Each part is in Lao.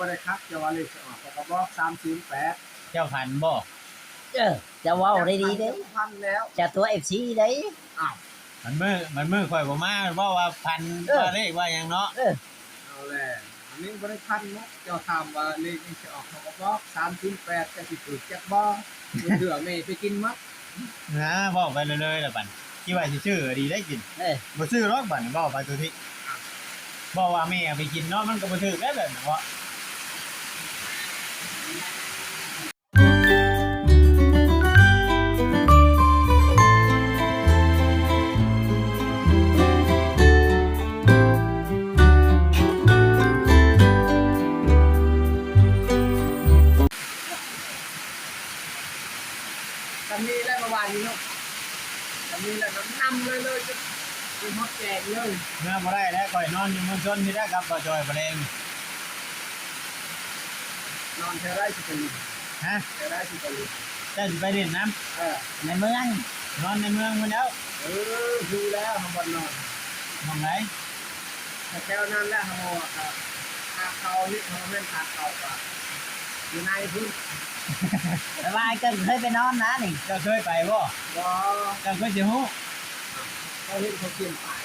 ບໍ່ໄດ້ຄັກ ເຈົ້າວ່າເລກຊິອອກ ຂ້ອຍກໍບອກສາມສູນແປດ. ເຈົ້າຝັນບໍ່? ເອີ ເຈົ້າເວົ້າໄດ້ດີເດ້ ເຈົ້າຝັນແລ້ວ ເຈົ້າຕົວະເອັຟຊີເດ້. ອ້າວ ມັນມື້ ມັນມື້ຂ້ອຍບໍ່ມາ ເວົ້າວ່າຝັນ ເອີ ວ່າເລກວ່າຫຍັງເນາະ. ເອີ ເອົາແຫຼະ ອັນນີ້ບໍ່ໄດ້ຝັນເນາະ ເຈົ້າຖາມວ່າເລກນີ້ຊິອອກ ຂ້ອຍກໍບອກສາມສູນແປດ ເຈົ້າຊິຖືກຈັກບໍ່? ມື້ເທື່ອແມ່ໄປກິນໝົດ. ນະ ເວົ້າໄປເລື້ອຍໆລະບັດ ຄິດວ່າຊິຊື້ດີໄດ້ກິນ ເອີ ບໍ່ຊື້ດອກບັດນີ້ ເວົ້າໄປໂຕທິ ບອກວ່າແມ່ເອົາໄປກິນເນາະ ມັນກໍບໍ່ຖືກແລ້ວແບບນັ້ນເນາະ. ສ່ຳນີ້ແຫຼະ ເມື່ອວານນີ້ເນາະ ສ່ຳນີ້ແຫຼະ ນຳເລີຍ ເລີຍ ຈົນ ຈົນຮອດແຈ້ງເລີຍ. ເມືອບໍ່ໄດ້ແລ້ວ ຂ້ອຍນອນຢູ່ເມືອງຊົນພີ້ແຫຼະ ກັບບ່າວຈອຍ ບໍ່ແລງ. ນອນແຖວໃດຊິໄປຫຼິ້ນ? ຮະ? ແຖວໃດຊິໄປຫຼິ້ນ? ເຈົ້າຊິໄປຫຼິ້ນນຳ? ເອີ ໃນເມືອງ ນອນໃນເມືອງພຸ້ນແຫຼ້ວ. ເອີ ຮູ້ແລ້ວ ເຮົາບ່ອນນອນ ໝ່ອງໃດ? ແຖວນັ້ນແຫຼະ ເຮົາ ຫາກເຂົານີ້ ເຮົາແມ່ນຫາກເຂົາກໍຢູ່ໃນພຸ້ນ. ແຕ່ວ່າອ້າຍເກີດເຄີຍໄປນອນນະນີ້. ເຈົ້າເຄີຍໄປບໍ່? ບໍ່. ເຈົ້າຄືຊິຮູ້? ເຈົ້າເຫັນເຂົາຂຽນປ້າຍ.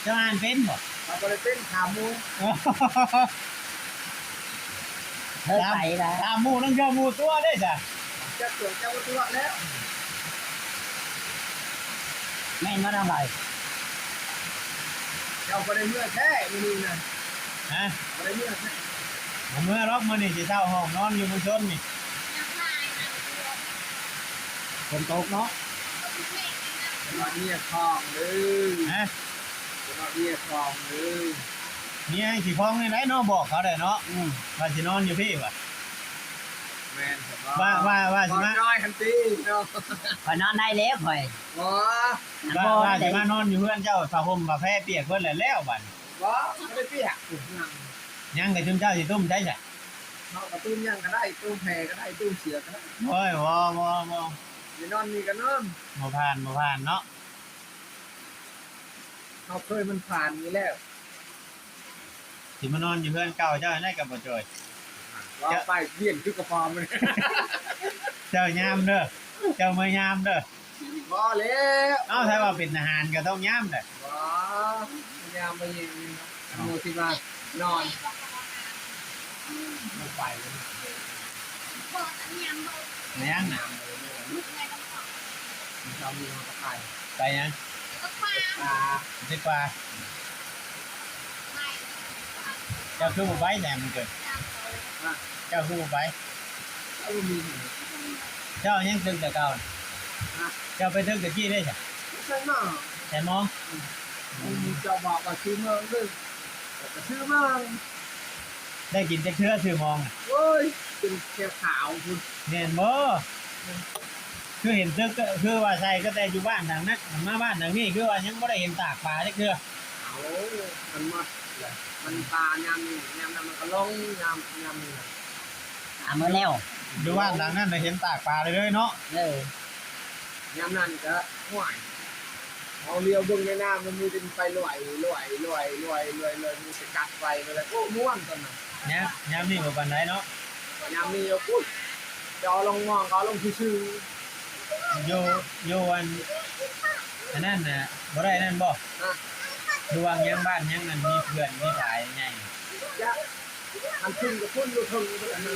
ເຈົ້າອ່ານເປັນບໍ່? ຂ້ອຍບໍ່ໄດ້ເປັນ ຖາມໝູ່. ເຄີຍໄປລະ ຖາມໝູ່ ລາງເທື່ອໝູ່ຕົວະເດ້ຊະ. ຈັກຕົວະ ເຈົ້າບໍ່ຕົວະແລ້ວ. ແມ່ນບໍ່ນ້ອງລອຍ? ເຈົ້າບໍ່ໄດ້ເມືອແທ້ມື້ນີ້ນະ? ຮະ? ບໍ່ໄດ້ເມືອແທ້? ບໍ່ເມືອດອກ ມື້ນີ້ຊິເຊົ່າຫ້ອງນອນຢູ່ເມືອງຊົນນີ້. ຝົນຕົກເນາະ. ເປັນວ່າເມຍຄອງເດີ. ຮະ? ເປັນວ່າເມຍຄອງເດີ. ເມຍຊິຄອງແນວໃດເນາະ ບອກເຂົາໄດ້ເນາະ. ອືມ ວ່າຊິນອນຢູ່ພີ້ວ່າ. ແມ່ນ ວ່າ ວ່າ ວ່າຊິມາ ນ້ອຍຫັ້ນຕິເນາະ. ຂ້ອຍນອນໄດ້ແລ້ວຂ້ອຍ. ບໍ່ ວ່າ ວ່າຊິມານອນຢູ່ເຮືອນເຈົ້າ ຜ້າຫົ່ມຜ້າແພປຽກເບິດແລ້ວ ແລ້ວບັດນີ້. ບໍ່ ບໍ່ໄດ້ປຽກ. ຍັງ ຍັງກະຈຸມເຈົ້າຊິຕຸ້ມໃສຊະ? ເຮົາກະຕຸ້ມຫຍັງກະໄດ້ ຕຸ້ມແພກະໄດ້ ຕຸ້ມເສືອກະໄດ້. ໂອ້ຍ ບໍ່ ບໍ່ ບໍ່ ຊິນອນນີ້ກະນອນ. ບໍ່ຜ່ານ ບໍ່ຜ່ານເນາະ. ເຮົາເຄີຍມັນຜ່ານນີ້ແລ້ວ. ຊິມານອນຢູ່ເຮືອນເກົ່າເຈົ້າຫັ້ນແຫຼະກັບບ່າວຈອຍ. ເວົ້າໄປ ວຽນຄືກະປອມ. ເຈົ້າຍາມເດີ ເຈົ້າເມືອຍາມເດີ. ບໍ່ແລ້ວ. ເອົ້າ ຖ້າວ່າເປັນທະຫານກໍຕ້ອງຍາມແຫຼະ. ບໍ່ ຍາມບໍ່ຍິງ ໝູ່ຊິມານອນ. ບໍ່ໄປເລີຍ. ແມ່ນຫຍັງນະ? ເຮົາມີເຮົາກໍໄປ. ໄປຫຍັງ? ເກັບປາ. ເກັບປາ. ເຈົ້າຄືບໍ່ໄປແດ່ມື້ເກີດ? ຮະ? ເຈົ້າຄືບໍ່ໄປ? ເຈົ້າບໍ່ມີ. ເຈົ້າຍັງຕຶກແຕ່ເກົ່ານະ? ຮະ? ເຈົ້າໄປຕຶກແຕ່ກີ້ເດ້ຊະ? ບໍ່ໃສ່ໝໍ. ໃສ່ໝໍ? ອືມ. ເຈົ້າບອກວ່າຊື່ເມືອງເດີ ກໍຊື່ເມືອງ. ໄດ້ກິນຈັກເທື່ອຊື່ໝອງນະ? ໂອ້ຍ ເປັນແຂວຂາວພຸ້ນ. ແມ່ນບໍ່? ຄືເຫັນຕຶກ ຄືວ່າໃສ່ຕັ້ງແຕ່ຢູ່ບ້ານຫຼັງນັ້ນ ມາບ້ານຫຼັງນີ້ ຄືວ່າຍັງບໍ່ໄດ້ເຫັນຕາກປາຈັກເທື່ອ. ເອົາ ມັນໝົດແຫຼະ ມັນປາຍາມນີ້ ຍາມນັ້ນມັນກໍລົງ ຍາມ ຍາມນີ້ນະ ອາ ໝົດແລ້ວ. ຢູ່ບ້ານຫຼັງນັ້ນນະເຫັນຕາກປາເລີຍເນາະ. ເອີ ຍາມນັ້ນກໍ ຫ້ວຍ ເຮົາລຽວເບິ່ງໃນນ້ຳ ມັນມີແຕ່ໄປລວຍ ລວຍ ລວຍ ລວຍ ລວຍ ມີແຕ່ກັດໄປ ໂອ້ ມ່ວນຕອນນັ້ນ. ຍາມ ຍາມນີ້ບໍ່ປານໃດເນາະ. ຍາມນີ້ ໂອ້ຍ ຈະເອົາລົງມອງ ເອົາລົງຊື່ໆ. ຢູ່ ຢູ່ອັນ ອັນນັ້ນນະ ບໍ່ໄດ້ນັ້ນບໍ່? ຮະ? ຢູ່ຫວ່າງຍັງບ້ານຍັງນັ້ນ ມີເພື່ອນມີຝາຍໃຫຍ່. ມັນຂຶ້ນກັບພຸ້ນຢູ່ເທິງພຸ້ນແຫຼະ.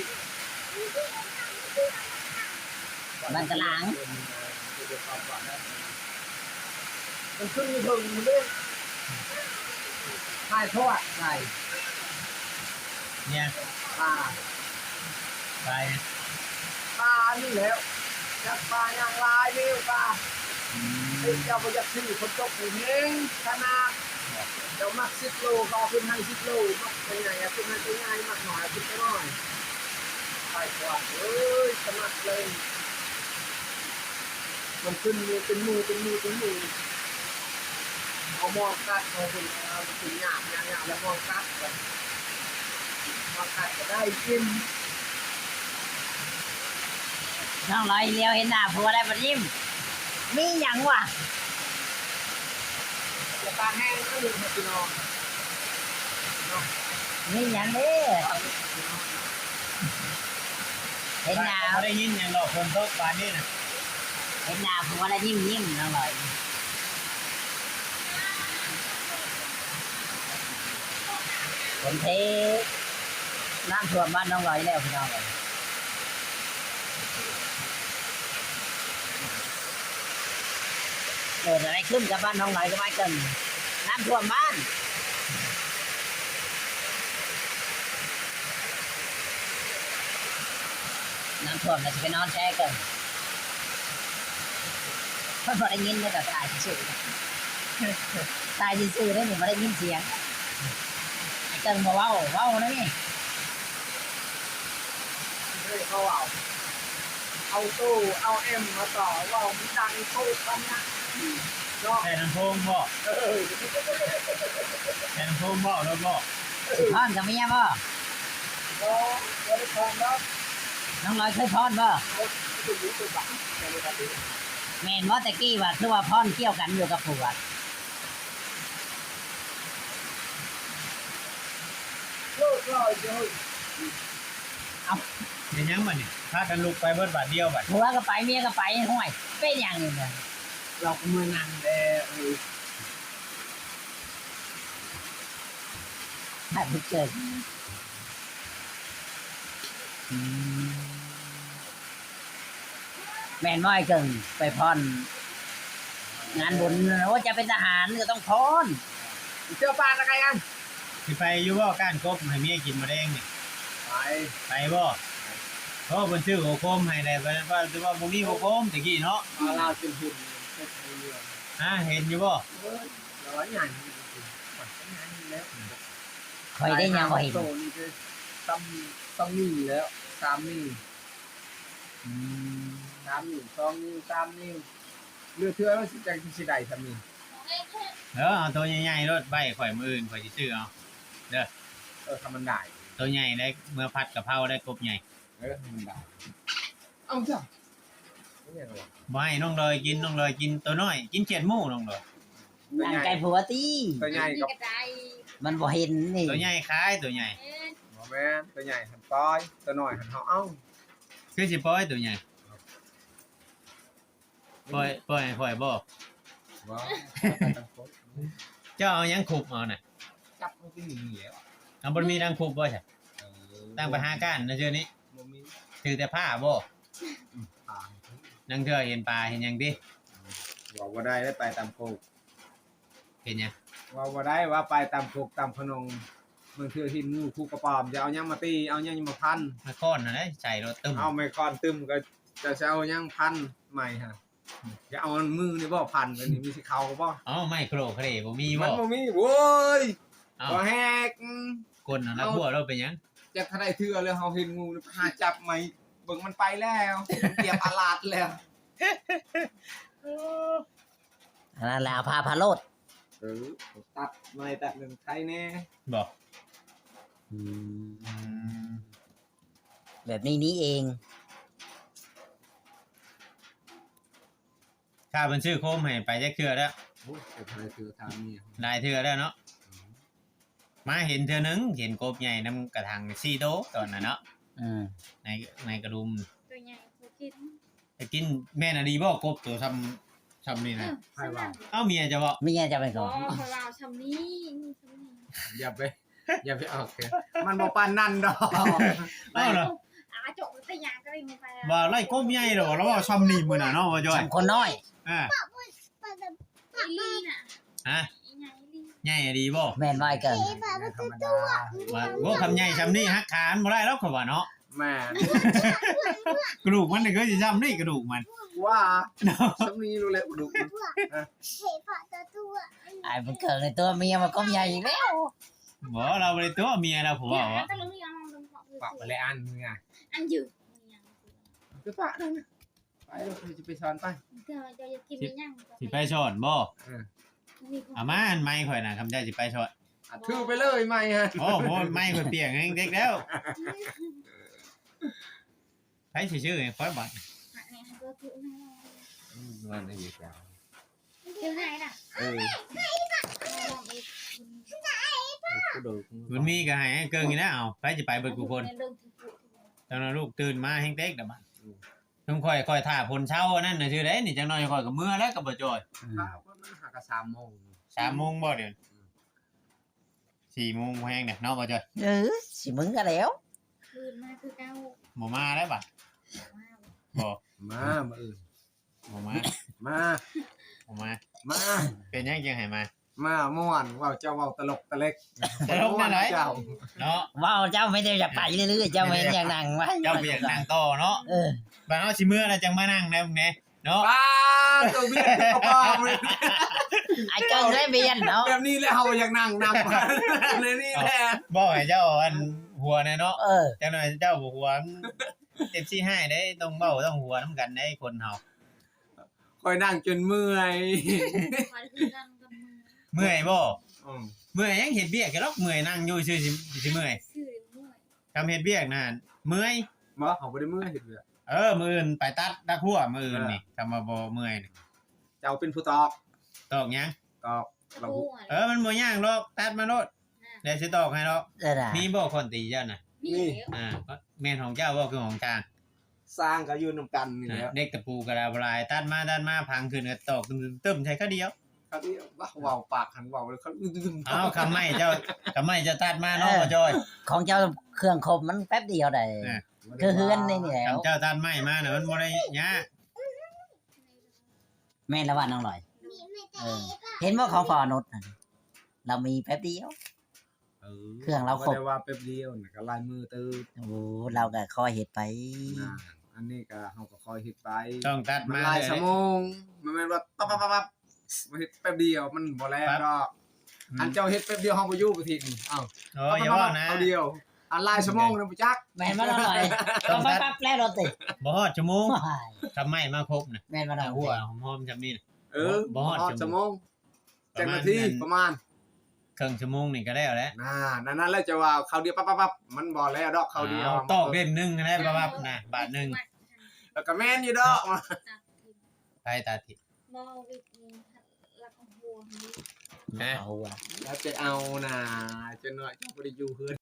ບ້ານກະຫຼາງ ມັນຂຶ້ນຢູ່ເທິງພຸ້ນເດ້. ຖ່າຍທອດໃສ່ ເນຍ ປາ ປາຫຍັງ? ປານີ້ແຫຼະ ຈັກປາຫຍັງຫຼາຍແນວປາ. ອືມ ເຈົ້າບໍ່ຢາກຊື້ ຝົນຕົກແຮງຂະໜາດ. ເຈົ້າມັກສິບໂລ ກໍເອົາຂຶ້ນໃຫ້ສິບໂລ ມັກໂຕໃຫຍ່ເອົາຂຶ້ນໃຫ້ໂຕໃຫຍ່ ມັກໜ້ອຍເອົາຂຶ້ນໂຕໜ້ອຍ. ໄປກ່ອນເອີຍ ສະໝັກເລີຍ. ມັນຂຶ້ນເປັນໝູ່ ເປັນໝູ່ ເປັນໝູ່ ເອົາມອງກັດ ເອົາເປັນ ເອົາເປັນຫຍ້າ ຫຍ້າ ຫຍ້າ ແລ້ວມອງກັດ ມອງກັດກໍໄດ້ກິນ. ນ້ອງລອຍຫຼຽວເຫັນໜ້າຜົວແລ້ວມັນຍິ້ມ ມີຫຍັງວະ? ຢ່າປາກແຮງເດີພີ່ນ້ອງເນາະ. ມີຫຍັງເດ້? ເຫັນໜ້າ ບໍ່ໄດ້ຍິນຫຍັງດອກ ຝົນຕົກປານນີ້ນະ. ເຫັນໜ້າຜົວແລ້ວຍິ້ມໆ ນ້ອງລອຍ. ຝົນເທ ນ້ຳຖ້ວມບ້ານນ້ອງລອຍແລ້ວ ພີ່ນ້ອງເອີຍ. ເກີດອະໄລຂຶ້ນກັບບ້ານນ້ອງລອຍກັບອ້າຍເກິ່ງ? ນ້ຳຖ້ວມບ້ານ ນ້ຳຖ້ວມແລ້ວຊິໄປນອນແຊເກີງ. ເພິ່ນບໍ່ໄດ້ຍິນເດ້ ກໍຖ່າຍຊື່ໆ ຖ່າຍຊື່ໆເດ້ນີ້ ບໍ່ໄດ້ຍິນສຽງ. ໄອ້ເກີງບໍ່ເວົ້າ ເວົ້ານະນີ້. ເຮີ້ຍ ເຂົາເວົ້າ ເອົາຕູ້ເອົາແອັມມາຕໍ່ ເວົ້າມັນດັງໂພດປານຫຍັງເນາະ. ໃສ່ລຳໂພງບໍ? ເອີ ໃສ່ລຳໂພງບໍ ລົດບໍ? ເອີ ຊິຟ້ອນກັບເມຍບໍ? ບໍ່ ບໍ່ໄດ້ຟ້ອນດອກ. ນ້ອງລອຍເຄີຍຟ້ອນບໍ? ບໍ່ ບໍ່ເຄີຍຟ້ອນ. ແມ່ນບໍ່ ແຕ່ກີ້ວ່າຄືວ່າຟ້ອນກ່ຽວກັນຢູ່ກັບຜົວ? ເລີກລອຍເດີ. ເອົ້າ ເປັນຫຍັງບັດນີ້ ພາກັນລຸກໄປເບິດບາດດຽວບັດ? ຜົວກໍໄປ ເມຍກໍໄປ ຫ້ວຍ ເປັນຫຍັງນີ້ນະ? ລາວກໍເມືອນັ່ງແລ້ວ ເອີ ໃຫ້ມັນເກີດ ອືມ. ແມ່ນບໍ່ອ້າຍເກິ່ງ ໄປຟ້ອນງານບຸນ? ໂອ້ ຈະເປັນທະຫານກໍຕ້ອງຟ້ອນ. ເຈົ້າປານລະໄກອັນ ຊິໄປຢູ່ບໍ່ ກ້ານກົບໃຫ້ເມຍກິນມື້ແລງນີ້? ໄປ ໄປບໍ່? ເພາະເພິ່ນຊື້ໂອໂຄມໃຫ້ແລ້ວ ເພິ່ນວ່າ ວ່າບໍ່ມີໂອໂຄມແຕ່ກີ້ເນາະ. ມາລາວຈົນເຫັນ ເຫັນຢູ່ບໍ່? ເອີ ລາວວ່າໃຫຍ່ ຂ້ອຍໄດ້ຍັງບໍ່ເຫັນ. ໂຕນີ້ຄືຊຳ ຊຳນີ້ແລ້ວ ສາມນິ້ວ. ອືມ ສາມນິ້ວ ສອງນິ້ວ ສາມນິ້ວ ເຫຼືອເທື່ອມັນຊິ ຈັ່ງຊິໄດ້ຊຳນີ້. ເອີ ເອົາໂຕໃຫຍ່ໆໂລດ ໄວ້ຂ້ອຍ ມື້ອື່ນຂ້ອຍຊິຊື້ເອົາເດີ. ເອີ ຖ້າມັນໄດ້ ໂຕໃຫຍ່ໄດ້ ເມືອຜັດກະເພົາໄດ້ ກົບໃຫຍ່. ເອີ ຖ້າມັນໄດ້ ເອົາຈ້ະ ບໍ່ໃຫ້ນ້ອງດອຍກິນ ນ້ອງດອຍກິນໂຕນ້ອຍ ກິນຂຽດໝູນ້ອງດອຍ. ນັ່ງໃກ້ຜົວຕິ ໂຕໃຫຍ່ກໍ ມັນບໍ່ເຫັນນີ້ ໂຕໃຫຍ່ຂາຍ ໂຕໃຫຍ່. ບໍ່ແມ່ນ ໂຕໃຫຍ່ຫັ້ນປ່ອຍ ໂຕນ້ອຍຫັ້ນເຮົາເອົາ. ຄືຊິປ່ອຍໂຕໃຫຍ່? ປ່ອຍ ປ່ອຍໃຫ້ຂ້ອຍບໍ? ບໍ່ ເຈົ້າເອົາຫຍັງຄຸບເອົານະ? ຈັບມັນຄືນີ້ແຫຼະ. ເອົາ ບໍ່ມີທາງຄຸບບໍ່ຊະ? ເອີ ຕັ້ງໄປຫາກ້ານນະເທື່ອນີ້ ບໍ່ມີ ຖືແຕ່ຜ້າບໍ? ອືມ ຜ້າ ລາງເທື່ອເຫັນປາເຫັນຫຍັງຕິ? ເວົ້າບໍ່ໄດ້ເດ້ ໄປຕາມໂຄກ. ເຮັດຫຍັງ? ເວົ້າບໍ່ໄດ້ ວ່າໄປຕາມໂຄກຕາມຂະໜົງ ບາງເທື່ອເຫັນງູຄູ່ກະປອມ ຈະເອົາຫຍັງມາຕີ ເອົາຫຍັງມາພັນ? ໄມ້ຄ້ອນຫັ້ນແຫຼະ ໃສ່ໂລດຕຶ້ມ. ເອົາໄມ້ຄ້ອນຕຶ້ມ ກໍຈະ ຈະເອົາຫຍັງພັນໄມ້ຫັ້ນ? ຈະເອົາມືນີ້ບໍ ພັນອັນນີ້ ມີຊິເຂົ້າບໍ? ເອົາໄມ້ໂຄຣກເຄຣບໍ່ມີບໍ? ມັນບໍ່ມີ ໂວ້ຍ ເອົ້າ ບໍ່ແຮກ ກົ້ນຫັ້ນລະຫົວໂລດ ເປັນຫຍັງ? ຈັກເທົ່າໃດເທື່ອແລ້ວ ເຮົາເຫັນງູນີ້ ໄປຫາຈັບໄມ້ ເບິ່ງມັນໄປແລ້ວ ກຽບອາລາດແລ້ວ. ອັນນັ້ນແຫຼະ ເອົາຜ້າ ຜ້າໂລດ. ເອີ ຕັດໜ້ອຍ ຕັດໜຶ່ງໄຄແດ່ບໍ? ອືມ ອືມ ແບບນີ້ນີ້ເອງ. ຂ້າເພິ່ນຊື້ໂຄມໃຫ້ໄປຈັກເທື່ອແລ້ວ? ໂອ້ຍ ໄປເທົ່າໃດເທື່ອ ຖາມເມຍ. ຫຼາຍເທື່ອແລ້ວເນາະ. ອືມ ມາເຫັນເທື່ອໜຶ່ງ ເຫັນກົບໃຫຍ່ນຳກະຖັງສີ່ໂຕຕອນນັ້ນເນາະ. ອືມ ໃນ ໃນກະດຸມ ໂຕໃຫຍ່ບໍ່ກິນ ໄປກິນ. ແມ່ນອີ່ຫຼີບໍ່ ກົບໂຕຊ່ຳ ຊ່ຳນີ້ນະ? ເອີ ໃຜວ່າ? ເອົ້າ ເມຍເຈົ້າບໍ? ເມຍເຈົ້າເປັນຄົນ. ບໍ່ ຂ້ອຍວ່າຊ່ຳນີ້ ຊ່ຳນີ້ ຢ່າໄປ ຢ່າໄປອອກເດີ ມັນບໍ່ປານນັ້ນດອກ. ເອົ້າ ອາຈົກແຕ່ຫຍັງກໍໄດ້ ວ່າໄລ່ກົບໃຫຍ່ດອກ ລາວເວົ້າຊ່ຳນີ້ມື້ນັ້ນເນາະ ວ່າຈ້ອຍ ຊ່ຳຄົນນ້ອຍ. ອາ ອີ່ຫຼີນະ ຮະ ໃຫຍ່ອີ່ຫຼີ ໃຫຍ່ອີ່ຫຼີບໍ່? ແມ່ນບໍ່ອ້າຍເກີງ? ບໍ່ ຄຳໃຫຍ່ຊ່ຳນີ້ຫັກຂາມັນບໍ່ໄດ້ດອກ ຂ້ອຍວ່າເນາະ. ແມ່ນ ກະດູກມັນນີ້ຄືຊິຊ່ຳນີ້ ກະດູກມັນ ວ່າ ຊ່ຳນີ້ໂລດແຫຼະກະດູກມັນ. ອ້າຍບຸນເກີງນີ້ຕົວະເມຍມາກົບໃຫຍ່ອີກແລ້ວ. ບໍ່ ລາວບໍ່ໄດ້ຕົວະເມຍລາວ ຜູ້ເວົ້າ ປະໄປແລ້ວອັນໜຶ່ງອະ ອັນຢູ່ ຄືປະນັ້ນນະ. ໄປໂລດ ຂ້ອຍຊິໄປສອນໄປ. ເຈົ້າ ເຈົ້າຢາກກິນອີ່ຫຍັງ? ຊິໄປສອນບໍ່? ເອີ ເອົາມາອັນໄມ້ຂ້ອຍນະ ຄຳເຈົ້າຊິໄປສອນ. ອາ ຖືໄປເລີຍໄມ້ຫັ້ນ. ໂອ້ ໂອ້ ໄມ້ຂ້ອຍປ່ຽງແຮງເດັກແລ້ວ. ໃຜຊິຊື້ໃຫ້ຂ້ອຍບັດ? ອືມ ວ່າໃນອີກແລ້ວ ຢູ່ໃນນະ? ເອີ ໂອ້ໂຫ ໂດຍ ມັນມີກໍໃຫ້ເກີງນີ້ແຫຼະ ເອົາ ໃຜຊິໄປເບິດທຸກຄົນ. ຈັກໜ່ອຍລູກຕື່ນມາແຮງເຕັກດະບາດ. ອືມ ຊຸມຂ້ອຍ ຂ້ອຍຖ້າຝົນເຊົາອັນນັ້ນນະຊື່ເດ້ ນີ້ຈັກໜ່ອຍຂ້ອຍກໍເມືອແລ້ວກັບບໍ່ຈ່ອຍ. ອືມ ເຊົ້າກໍມາຫາກໍສາມໂມງ. ສາມໂມງບໍ່ດຽວ? ອືມ ສີ່ໂມງແຮງເດ້ເນາະ ບໍ່ຈ່ອຍ? ເອີ ຊິເມືອແລ້ວ. ຕື່ນມາຄືເກົ່າ. ບໍ່ມາແລ້ວບາດ. ບໍ່ມາ. ບໍ່ ມາມື້ອື່ນ. ບໍ່ມາ. ມາ. ບໍ່ມາ. ມາ. ເປັນຫຍັງຈຶ່ງໃຫ້ມາ? ມາມ່ວນ ເວົ້າ ເຈົ້າເວົ້າຕະຫຼົກຕະເລັກ. ຕະຫຼົກແນວໃດ? ເຈົ້າເນາະ ເວົ້າເຈົ້າມີແຕ່ຢາກໄປເລື້ອຍໆ ເຈົ້າມີແຕ່ຢາກນັ່ງໄວ້ ເຈົ້າບໍ່ຢາກນັ່ງຕໍ່ເນາະ. ເອີ ບາດເຮົາຊິເມືອແລ້ວຈັ່ງມານັ່ງນຳແດ່ເນາະ. ປ້າ ໂຕວຽນຄືກະປອມເລີຍ ອາເກິ່ງໄດ້ວຽນເນາະ. ແບບນີ້ແຫຼະເຮົາຢາກນັ່ງນຳ ແນວນີ້ແຫຼະ. ບອກໃຫ້ເຈົ້າອັນຫົວແດ່ເນາະ. ເອີ ຈັກໜ່ອຍເຈົ້າບໍ່ຫົວ ເອັຟຊີຮ້າຍເດ້ ຕ້ອງເວົ້າຕ້ອງຫົວນຳກັນເດ້ຄົນເຮົາ. ຂ້ອຍນັ່ງຈົນເມື່ອຍ. ຂ້ອຍຄືກັນກັບເມື່ອຍ. ເມື່ອຍບໍ່? ອືມ ເມື່ອຍຍັງເຮັດວຽກຢູ່ດອກ ເມື່ອຍນັ່ງຢູ່ຊື່ຊິ ຊິເມື່ອຍ. ຄືເມື່ອຍ ຄຳເຮັດວຽກນັ້ນເມື່ອຍ. ບໍ່ ເຮົາບໍ່ໄດ້ເມື່ອຍເຮັດວຽກ. ເອີ ມື້ອື່ນໄປຕັດດາກຫົວ ມື້ອື່ນນີ້. ເອີ ຄຳວ່າບໍ່ເມື່ອຍນີ້ ເຈົ້າເປັນຜູ້ຕອກ. ຕອກຫຍັງ? ຕອກ ຕະປູ. ເອີ ມັນບໍ່ຍາກດອກ ຕັດມາໂລດ ແລ້ວຊິຕອກໃຫ້ດອກ. ເອີ ມີບໍ່ຄ້ອນຕີເຈົ້ານະ? ມີ. ອ່າ ແມ່ນຂອງເຈົ້າບໍ່ ຄືຂອງຊ່າງ? ຊ່າງກໍຢູ່ນຳກັນນີ້ແຫຼະ. ເຫຼັກຕະປູກໍຫຼາຍ ຕັດມາ ຕັດມາ ພັງຂຶ້ນກໍຕອກຕຶ້ມໆ ໃສ່ຄາວດຽວ. ຄາວດຽວ ເວົ້າປາກຫັ້ນເວົ້າເລີຍ. ເອົາ ຄຳໄມ້ເຈົ້າ ຄຳໄມ້ເຈົ້າຕັດມາເນາະ ເອີ ບໍ່ຈ້ອຍ. ຂອງເຈົ້າເຄື່ອງຄົບມັນແປັບດຽວໃດ. ເອີ ຄືເຮືອນນີ້ແຫຼະ ຄຳເຈົ້າຕັດໄມ້ມານະ ມັນບໍ່ໄດ້ຍາກ. ແມ່ນລະວ່ານ້ອງລອຍ. ເອີ ເຫັນບໍ່ຂອງພໍ່ອະນຸດຫັ້ນ ລາວມີແປັບດຽວ. ເອີ ເຄື່ອງລາວຄົບ ບໍ່ໄດ້ວ່າແປັບດຽວນະ ກໍຫຼາຍມື້ຕື່ມ. ໂອ້ ລາວກໍຄ່ອຍເຮັດໄປ. ນະ ອັນນີ້ກໍເຮົາກໍຄ່ອຍເຮັດໄປ. ຕ້ອງຕັດມາ ມັນຫຼາຍຊົ່ວໂມງ ບໍ່ແມ່ນວ່າປັບໆໆ ເຮັດແປັບດຽວມັນບໍ່ແລ້ວດອກ. ອືມ ອັນເຈົ້າເຮັດແປັບດຽວເຮົາບໍ່ຢູ່ປະເທດນີ້. ເອົ້າ ເອີ ຢ່າເວົ້ານະ ຄາວດຽວ ອັນຫຼາຍຊົ່ວໂມງນະບໍ່ຈັກ. ແມ່ນບໍ່ນ້ອງລອຍ? ຕ້ອງຕັດ ປັບໆແລ້ວໂລດຕິ ບໍ່ຮອດຊົ່ວໂມງ. ຄຳໄມ້ມາຄົບນະ ແມ່ນບໍ່ນ້ອງ? ຫົວຫອມໆຊ່ຳນີ້ນະ. ເອີ ບໍ່ຮອດ ບໍ່ຮອດຊົ່ວໂມງ. ຈັກນາທີ? ປະມານ ປະມານເຄິ່ງຊົ່ວໂມງນີ້ກໍແລ້ວແຫຼະ. ນະ ນັ້ນແຫຼະ ຈະວ່າຄາວດຽວປັບໆໆ ມັນບໍ່ແລ້ວດອກຄາວດຽວ. ເອົາ ຕອກເຫຼັ້ມໜຶ່ງຫັ້ນແຫຼະ ປັບໆນະ ບາດໜຶ່ງ. ແລ້ວກໍແມ່ນຢູ່ດອກ. ໃຜຕາທິບ? ບໍ່ ວິກນີ້ ແລ້ວກໍຫົວນີ້. ຮະ? ເອົາ ແລ້ວໄປເອົານະ ຈັກໜ້ອຍເຈົ້າບໍ່ໄດ້ຢູ່ເຮືອນ.